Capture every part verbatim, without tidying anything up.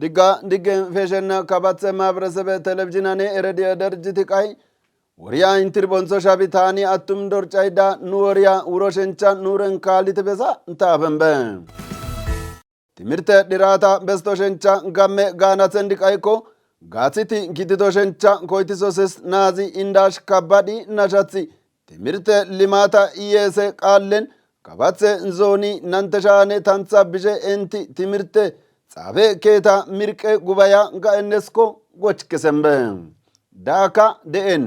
Digga diggen feshenna kabatse maberesebe telebijinane eredie derjiti qay woriya intirbonso shabi tani atum dorcayda nu woriya wuro shencha nuren kalite besa ntabenbe. Timirte dhirata besto shencha gamme gaanatsen diqayko gaatsiti kitito shencha koytisoses naazi indash kabbadi nashatsi timirte limata iyese qaallen kabatse zoni nanteshane tantsa bishe enti timirte tsaafe keeta mirqe gubaya ga'ennesko gochkesembe. Daaka de'en.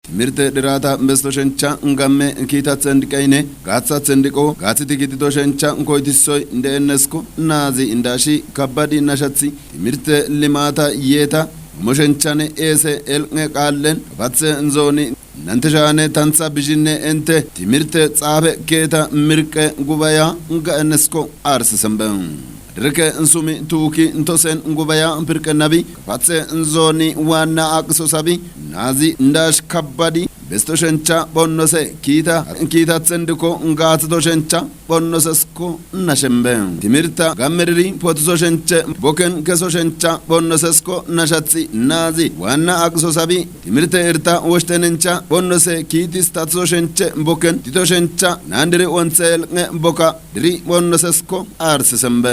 Timirte dhirata besto shencha gamme kiitatsen diqayne gaatsaten diqo gaatsiti kitito shencha koytisoy de'ennesko naazi indashi kabbadi nashatsi timirte limata yeeta amo shenchane ese elqe qaallen kabatse zoni nanteshane tantsa bishinne ente timirte tsaafe keeta mirqe gubaya ga'ennesko arsisembe. Dirke sumi tuuki ntosen gubaya pirqe nabi kabatse zoni waanna aqiso sabi naazi indash kabbadi besto shencha phonnose kiita kiitatsen diqo gaatsito shencha phonnosesko nashembe. Timirta gammeriri potiso shenche boken keso shencha phonnosesko nashatsi naazi waanna aqiso sabi timirte irta woshtenencha phonnose kiitis tatsiso shenche boken tito shencha naandiri onse elqe boka diri phonnosesko arsisembe.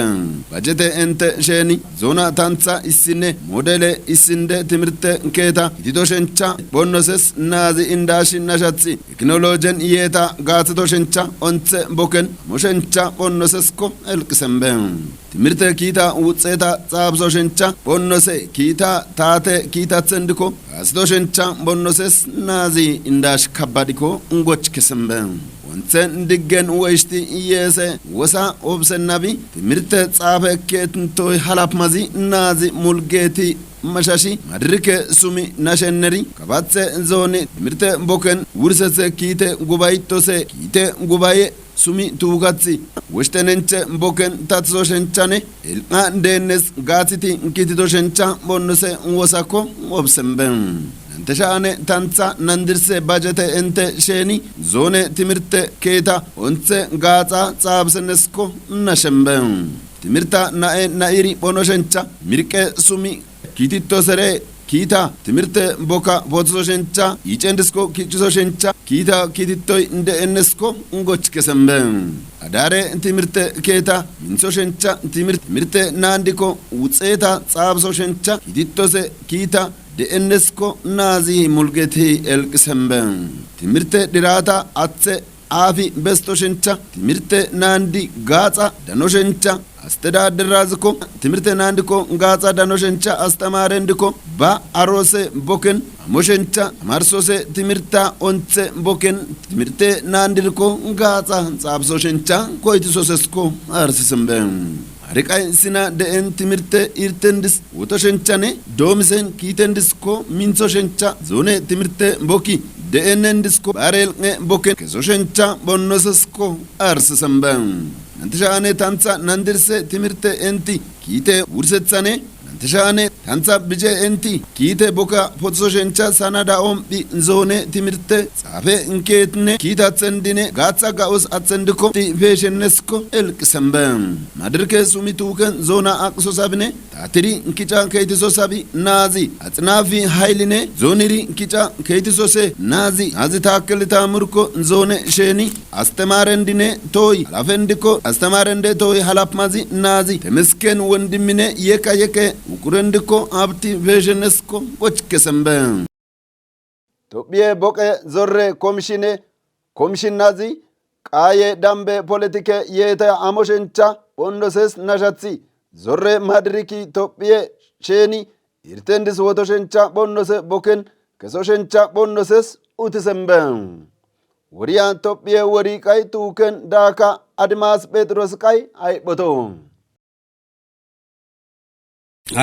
Bajete ente sheni zona tantsa issine modele issinde timirte keeta kitito shencha phonnoses naazi indashi nashatsi teknolojen yeeta gaatsito shencha onse boken amo shencha phonnosesko elqisembe. Timirte kiita wutseta tsaabso shencha phonnose kiita taate kiitatsen diqo gaatsito shencha phonnoses naazi indash kabbadiko gochkesembe. Onsen diggen wayishti iyese wosa obsen nabi timirte tsaafe keetntoy halapmazi naazi mulgeti mashashi madirike sumi nashenneri kabatse zoni timirte boken wursetse kiite gubayittose kiite gubaye sumi tuugatsi woshtenenche boken tatsiso shenchane elqa deennes gaatsiti kitito shencha phonnose wosako obsenbe. Nanteshane tantsa nandirse bajete ente sheni zone timirte keeta onse gaatsa tsaabsennesko nashembe. Timirta na'e na'iri phono shencha mirqe sumi kiitittosere kiita timirte boka potiso shencha icendisko kichiso shencha kiita kiitittoy de'ennesko gochkesembe. Adare timirte keeta minso shencha timir timirte naandiko wutseta tsaabso shencha kiitittose kiita de'ennesko naazi mulgeti elqisembe. Timirte dhirata atse aafi besto shencha timirte naandi gaatsa dano shencha astedadderaziko timirte naandiko gaatsa dano shencha astemarendiko ba arose boken amo shencha tamarsose timirta onse boken timirte naandiriko gaatsa tsaabso shencha koytisosesko arsisembe. Ariqay sina de'en timirte irtendis woto shenchane doomisen kiitendisko minso shencha zone timirte boki de'enendisko barelqe boken keso shencha phonnosesko arsisembe. Nanteshane tantsa nandirse timirte enti kiite wursetsane nanteshane tantsa bije enti kiite boka potiso shencha sanada omphi zone timirte tsaafe keetne kiitatsendine gaatsa ga'us atsendiko ti feshennesko elqisembe. Madirke sumi tuuken zona aqiso sabine taatiri kicha keytiso sabi naazi atsinafi hayline zoniri kicha keytisose naazi naazi taakkelita murko zone sheni astemarendine toy halafendiko astemarende toy halapmazi naazi temesken wondimmine yeka yeke ukurendiko abti feshennesko gochkesembe. Tophiye boqe zorre komishine komishinnazi qaye dambe politike yeeta amo shencha phonnoses nashatsi zorre madiriki tophiye sheni irtendis woto shencha phonnose boken keso shencha phonnoses utisembe. Woriya tophiye wori qay tuuken daaka admas phetros qay ayphoto.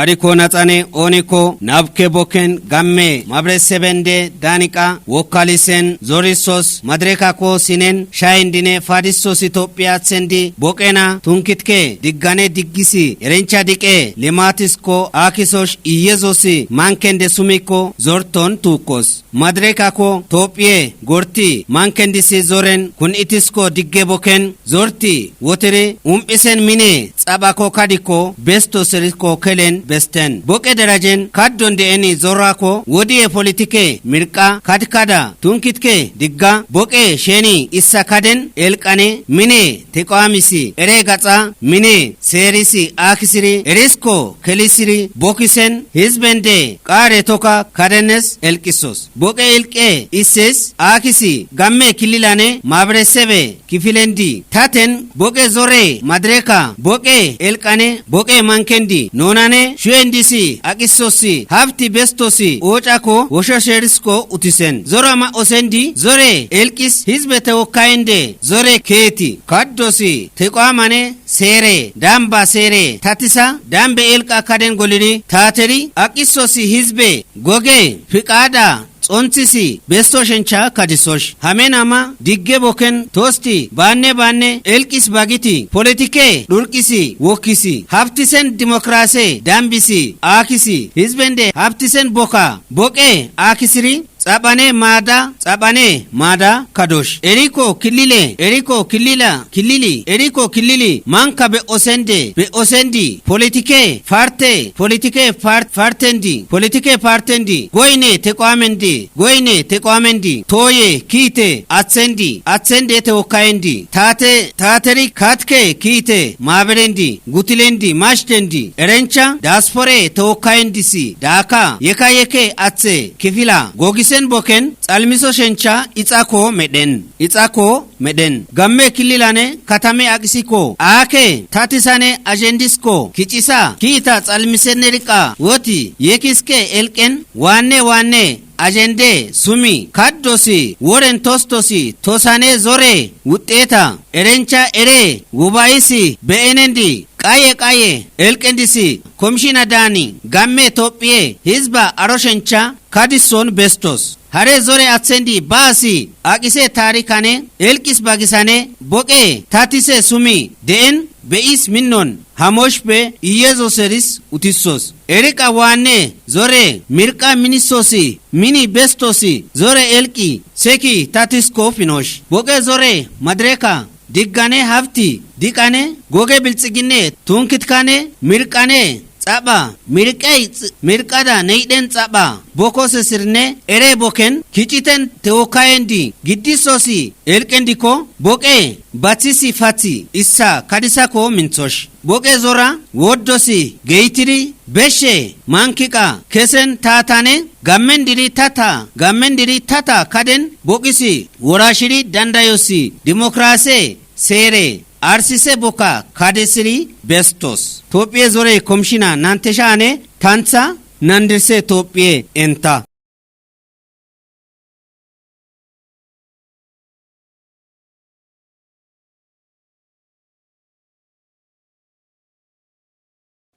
Ariko natsane oniko nabke boken gamme mabresebende daniqa wokkalisen zorisos madrekako sinen shayendine fadissos itophiya atsendi boqena tunkitke diggane diggisi erencha diqe lematisko akisosh iyesosi mankende sumiko zorton tuukkos madrekako tophiye gorti mankendisi zoren kun itisko digge boken zorti wotiri umphisen mine tsapha ko kadi ko besto seri ko kelen besten. Boqe darajen kaddon de'eni zorra ko wodiye politike mirqa kadkada tungkitke digga boqe sheni issa kaden elqane mine teqoamisi ere gatsa mine serisi akisiri erisko kelisiri bokisen hizbende qare toka kadenes elqisos. Boqe ilqe isses akisi gamme kililane maberesebe kifilendi taten boqe zore madreka boqe elqane boqe mankendi nonane shuendisi aqisosi hafti bestosi ocako woshoserisko utisen zora ma'osendi zore elqis hizbe tewokayende zore keeti kaddosi teqoamane sere damba sere tatisa dambe elqa kaden goliri tateri aqisosi hizbe goge fiqada tsontisi besto shencha kadisosh hamen ama digge boken tosti banne banne elqis bagiti politike dhurqisi wokkisi haftisen dimokrase dambisi akisi hizbende haftisen boka boqe akisiri tsaphane mada tsaphane mada kadosh eriko kilile eriko kilila kilili eriko kilili manka be'osende be'osendi politike farte politike fart fartendi politike fartendi goyne teqoamendi goyne teqoamendi toye kiite atsendi atsende tewokayendi tate tateri katke kiite maberendi gutilendi maştendi erencha daspore tewokayendisi daka yeka yeke atse kifila gogisen boken tsalmiso shencha itsako medhen itsako medhen gamme kililane katame aqisiko ake tatisane ajendisko kicisa kiita tsalmiseneriqa woti yekiske elqen wanne wanne ajende sumi kaddosi woren tostosi tosane zore wutteta erencha ere wubaisi be'enendi qaye qaye elqendisi komshina dani gamme tophiye hizba aroshencha kadison bestos hare zore atsendi baasi aqise tarikane elqis bagisane boqe tatise sumi de'en be'is minnon hamoshbe iyezoseris utissos eriqa wanne zore mirqa minissosi mini bestosi zore elqi seki tatisko finosh boqe zore madreka diggane hafti diqane goge biltsiginne tungkitkane mirqane tsapha mirqey mirqada neydhen tsapha bokosesirne ere boken kiciten tewokayendi giddissosi elqendiko boqe batsisi fatsi issa kadisako minthosh boqe zora woddosi geytiri beshe mankiqa kesen tatane gammendiri tata gammendiri tata kaden boqisi worashiri dandayosi dimokrase sere arsise boka kadesiri bestos tophiye zore komshina nanteshane tantsa nandirse tophiye enta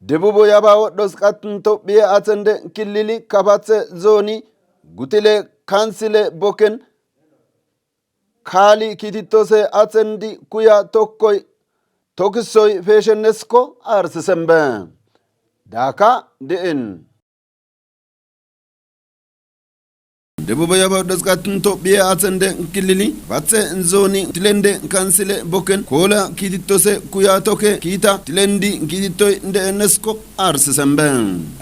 Debubo yaba woddos qatin tophiye atsende killili kapatse zoni gutile kansile boken kali kitittose atsendi kuya tokkoy tokissoy feshennesko arsisembe daka de'en Debubo yaba woddos qatin tophiye atsende killili kapatse zoni tilende kansile boken kola kitittose kuya toke kita tilendi kitittoy de'ennesko arsisembe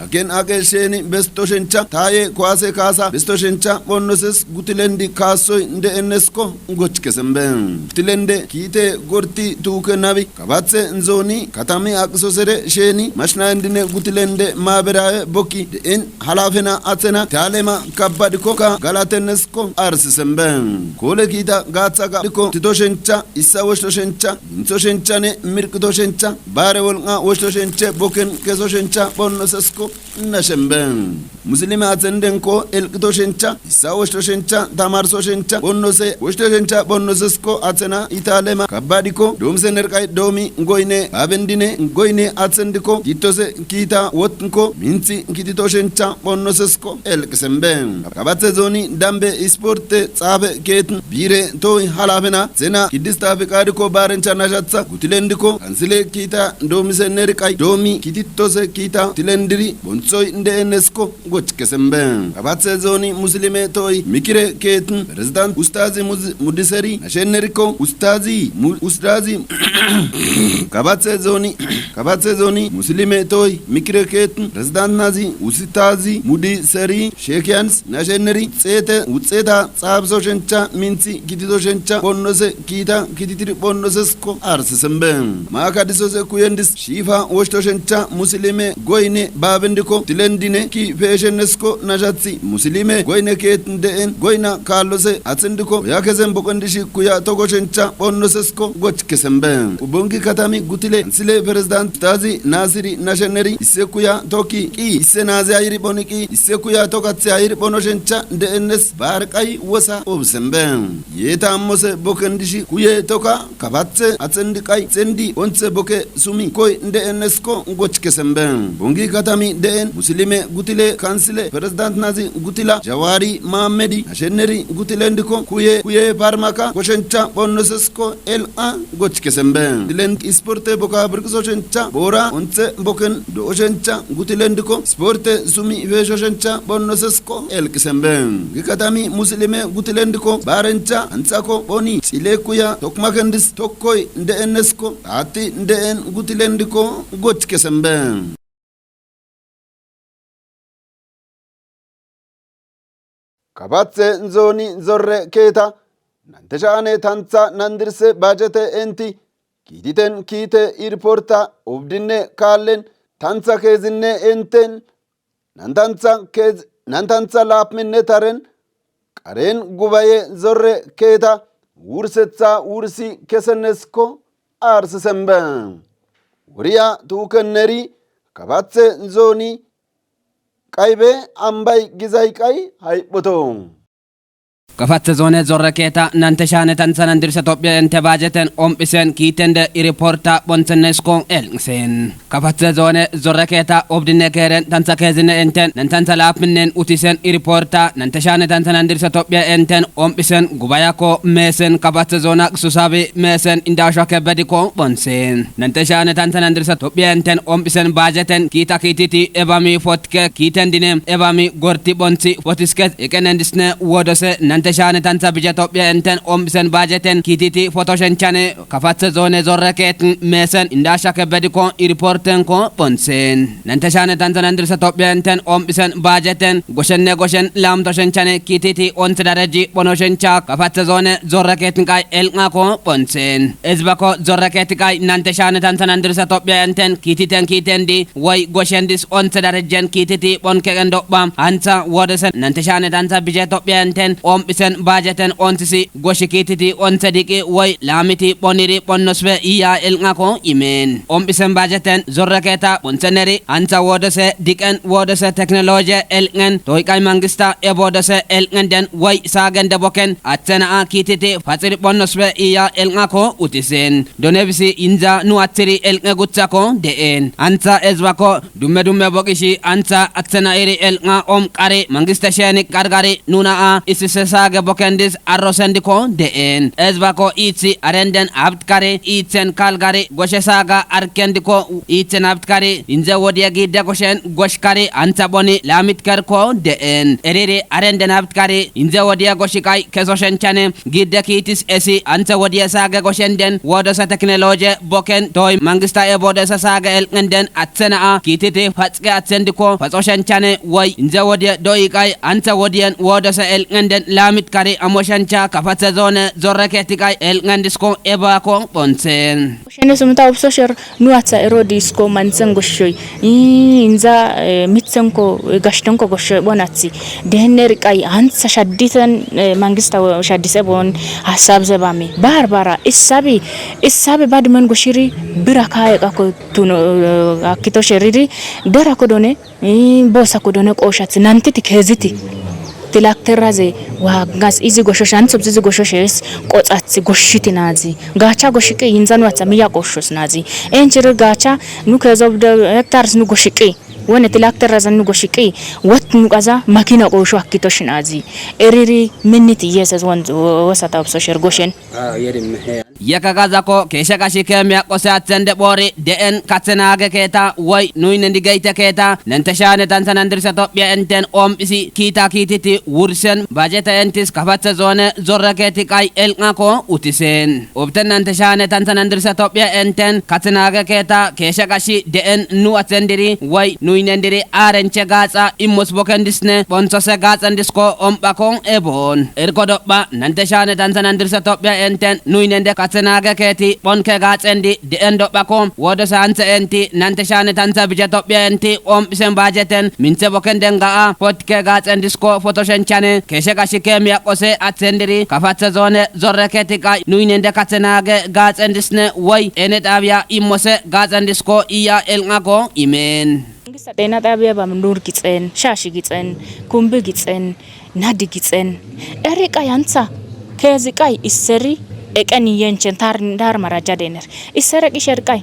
aken aqe sheni besto shencha taye kuwase kasa besto shencha phonnoses gutilendi kassoy de'ennesko gochkesembe gutilende kite gorti tuke nabi kapatse zoni katami aqsosere sheni mashnayendine gutilende maberawe boki de'en halafena atsena talema kabbadiko ka galatennesko arsisembe kole kita gatsa ka diko tito shencha issa woshto shencha mintho shenchane mirqito shencha bare wolqan woshto shenche boken keso shencha phonnosesko nashembe muslime atsenden ko elqito shencha issa woshto shencha tamarso shencha phonnose woshto shencha phonnosesko atsena italema kabbadiko domse nerqay domi goyne abendine goyne atsendiko tittose kita wotnko mintsi kitito shencha phonnosesko elqsembe kapatse zoni dambe isporte tsafe ketin bire toy halafena tsena kiddista fiqadiko barencha nashatsa gutilendiko kansile kita domise nerqay domi kitittose kita tilendiri bonsoy de'ennesko gochke semben. Kapatse zoni Musilime toy mikire ketin President Ustazi Muz-, Mudiseri nashenneri ko Ustazi Mu-, Ustazi Kapatse zoni, kapatse zoni Musilime toy mikire ketin President nazi Ustazi Mudiseri Shekians nashenneri tsete utseta tsabso shencha minsi kitido shencha bonnose kita kititir bonnosesko arsi semben. Makadisose kuyendis shifa woshto shencha Musilime goyne babendiko tilendine ki feshennesko nashatsi Musilime goyne ketin deen goyna kalose atsendiko oya kesen bokendishi kuya toko shencha bonnosesko gochke semben. Ubongi katami gutile ansile President Ustazi Nasiri nashenneri isse kuya toki ki isse nazi ayiri boni ki isse kuya tokatse ayiri bono shencha deennes barkai wosa ob semben. Yeta ammose bokendishi kuye toka kapatse atsendi kai tsendi onse boke sumi koy deennesko gochke semben. Ubongi katami deen Musilime gutile kansile President nazi gutila Jawari Mahammedi nashenneri gutilendiko kuye kuye parmaka koshencha bonnosesko el a gochke semben. Dilen isporte boka birkso shencha bora onse boken do shencha gutilendiko isporte sumi fesho shencha bonnosesko el ki semben. Gikatami Musilime gutilendiko barencha ansako boni chile kuya tokmakendis tokkoy deennesko ati deen gutilendiko gochke semben. Kapatse zoni zorre keta nanteshane tansa nandirse bajete enti kititen kite irporta obdinne kallen tansa kezinne enten nantansa kez nantansa lapminne taren karen gubaye zorre keta wursetsa wursi kesennesko arsi semben. Wuriya tukenneri kapatse zoni kaybe ambay gizay kay hayboto. Kapatse zone zorre keta nanteshane tansa nandirse Topya ente bajeten ompisen kitende iriporta bonsennesko elngsen. Kapatse zone zorre keta obdinne keren tansa kezine enten nantansa lapminen utisen iriporta nanteshane tansa nandirse Topya enten ompisen gubayako mesen kapatse zona susabi mesen indasho kebediko bonsen. Nanteshane tansa nandirse Topya enten ompisen bajeten kita kititi ebami fotke kitendine ebami gorti bonsi fotiskes ikenendisne wodose nanteshane tansa bije Topya enten ompisen bajeten kititi fotoshenchane kapatse zone zorre ketin mesen indasha kebediko iriportenko bonsen. Nanteshane tansa nandirse Topya enten ompisen bajeten goshenne goshen lamtoshenchane kititi onse dareji bonoshencha kapatse zone zorre ketin kay elngako bonsen. Ezbako zorre keti kay nanteshane tansa nandirse Topya enten kititen kitendi woy goshendis onse darejen kititi bonkeken doba ansa wodose nanteshane tansa bije Topya enten ompisen bajeten onsisi goshi kititi onse diki woy lamiti boniri bonnosbe iya elngako imen. Ompisen bajeten zorre keta bonsenneri ansa wodose diken wodose teknoloje elngen toy kay mangista ebodose elngenden woy sagende boken atsena a kititi fatsiri bonnosbe iya elngako utisen. Donebisi inza nu atsiri elnge gutsako deen. Ansa ezbako dumme dumme bokishi ansa atsena iri elnga om kari mangista sheni kargari nuna a isise sage bokendis arrosendiko deen. Ezbako itsi arenden abt kari itsen kalgari goshe saga arkendiko itsen abt kari inze wodie gidde goshen gosh kari ansa boni lamit kerko deen. Eriri arenden abt kari inze wodie goshi kay kesoshen chane gidde kitis esi ansa wodie sage goshenden wodose teknoloje boken toy mangista ebodose sage elngenden atsena a kititi fatske atsendiko fatsoshen chane woy inze wodie doy kay ansa wodien wodose elngenden lamit kari amoshen cha kapatse zone zorre keti kay elngendisko ebako bonsen. Shene sumta obsosher nu atsa erodisko mansen goshoy. Ii, inza, eh, mitsenko, eh, gashtonko goshoy bon atsi. Dehenner kay ansa shaddisen, eh, mangista wo shaddise bon hasab zebami. Bar bara, issabi, issabi badmen goshiri, bira kaye kako tuno, eh, akito sheriri, dara kodone, ii, bosa kodone koshatsi, nantiti keziti. Tilak terraze, wa gas izi goshoshan, subzi izi goshoshes, kotsatsi goshiti nazi. Gacha goshike inza nu atsa miya goshos nazi. Enchiri gacha nu kezob de hectares nu goshike. Wene tilak terraze nu goshike. Wat nu kaza makina gosho akitosh nazi. Eriri miniti yeses wan wasata obsosher goshen. Ah, yerim he. Yeka gaza ko keisha gashi kemia kose atsende bori, D N katsenage keta, woi nuinen digayte keta, nante shane tansa nandrisa Topia enten om isi kita kititi wursen bajeta entis kafatsa zone zorra keti kai elnga ko utisen. Obten nante shane tansa nandrisa Topia enten katsenage keta, keisha gashi D N nu atsendiri, woi nuinen diri arenche gatsa, immos bokendisne, bonsose gatsendis ko om bakong ebon. Erko dopba, nante shane tansa nandrisa Topia enten, nuinen de katsenage keti, bonke gatsendi, D N dopba kom, wodo sanse enti, nante shane tansa bija Topia enti, om isen bajeten, minse boken denga a, potke gatsendis ko, foto shenchane, keisha gashi kemia kose, atsendiri, kafatsa zone, zorre keti kai, nuinen de katsenage, gatsendisne, woi, enet abia, immose, gatsendis ko, iya, elnga ko, imen. Mangista tena tabia ba nur gitsen, shashi gitsen, kumbi gitsen, nadi gitsen. Eri kai ansa, kezi kai, iseri, eken yenchen tar, tar maraja dener. Iseri kisher kai.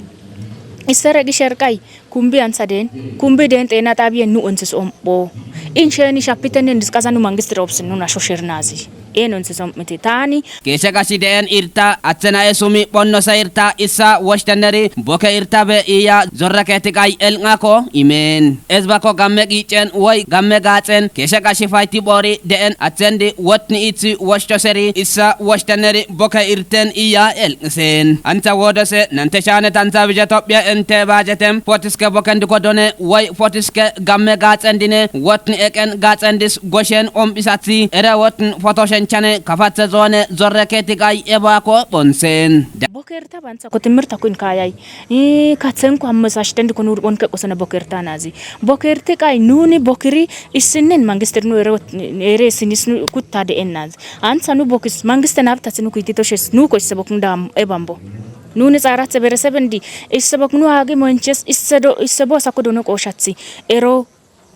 Iseri kisher kai. Kumbi ansa den, kumbi den tena tabia nu onsis ombo. Insheni shapiten en diskaza nu mangista robsin nu na shosher nazi. En onsis om miti tani. Keisha gashi D N irta, atsena esumi, bonnosa irta, isa, washteneri, boke irta be, iya, zorra keti kai elnga ko, imen. Esba ko gamme gichen, woi, gamme gachen, keisha gashi faiti bori, D N atsendi, wotni itsi, washtoseri, isa, washteneri, boke irten, iya, elngsen. Ansa wodose, nante shane tansa bija Topia ente bajetem, potiske boken dukodone, woi, potiske gamme gatsendine, wotni eken gatsendis, goshen, om bisatsi, era wotn, foto shenchane, kafatsa zone, zorre keti kai, eba ko, bonsen. Boker taban sa ko timirta ko in kayai. I, katsen ko amma sa shitendi ko nur bonke ko sana boker ta nazi. Boker te kai nuni bokeri isinen mangista nu ere, ere sinis nu kutta de en nazi. Ansa nu bokis mangista na bta sinu kuiti to shes nu ko issa bok nu dam ebambo. Nuni sarat se bere sebendi. Issa bok nu agi monches issa do, issa bo sa ko dono ko shatsi. Ero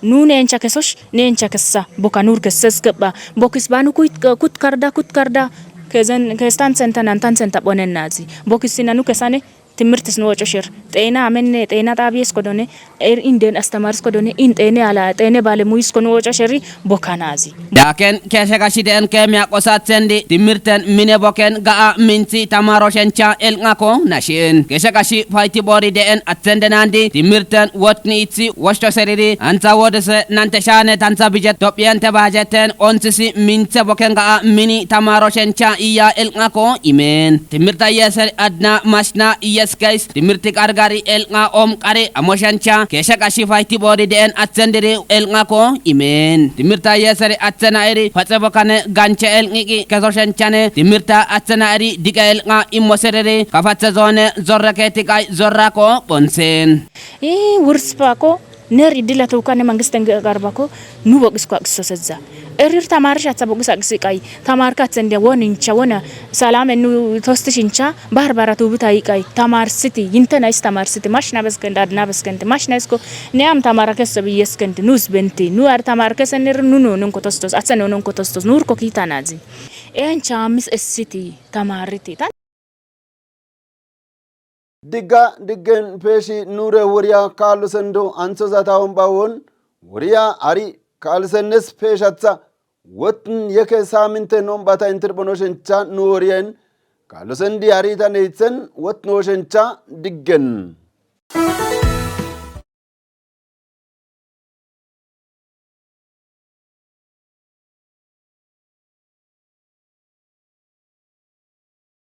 Nu nencha kesosh, nencha kesa, boka nur keses keba. Bokis banu kuit, kut karda, kut karda. Kezen, kestan senta, nantan senta bonen nazi. Bokis sinanu kesane, timirtis nu ochosher. Tena amenne, tena tabies kodone, er inden astamaris kodone, in tene ala, tene bale muis ko nu ochosheri, boka nazi. Daken, kese kashiden kemia kosat sendi, timirten mine boken, gaa minsi tamaro shencha el ngako, nashin. Kese kashi faiti bori den, atsende nandi, timirten, wotni itsi, wosto seriri, ansa wodese, nante shane, tansa bijet, topiente bajeten, onsisi, minse boken gaa, mini, tamaro shencha, iya, el ngako, imen. Timirta yeseri, adna, masna, iyes keis, timirtik argari, el nga om kari, amo shencha, kese kashi faiti bori den, atsendiri, el ngako, imen. Timirta yeseri, atsena eri, fatse bokane, ganche el ngiki, keso shenchane, timirta atsena eri, dike el nga, imo seriri, kafatse zone, zorra ketikai, zorra ko, ponsen. I, wurspako, neri dila tukane mangisten garba ko, nu bokis ko akso seza. Erir tamar shatsa bokis aksikai, tamar katsende wonincha wona, salame nu tosti shincha, barbara tubuta ikai, tamar siti, yinte nais tamar siti, mashna beskende, adna beskende, mashna isko, neam tamar keso biyeskende, nus benti, nu ar tamar kesen ner nu nononko tostos, atsa nononko tostos, nur ko kita nazi. En chamis es siti, tamariti. Digga diggen peshi nure wuriya kalusendo anso zata won bawon, wuriya ari kalusennes peshatsa, wotn yeke saminte non bata intir bono shencha nu wuriyen, kalusendi ari ta neitsen, wotn wo shencha diggen.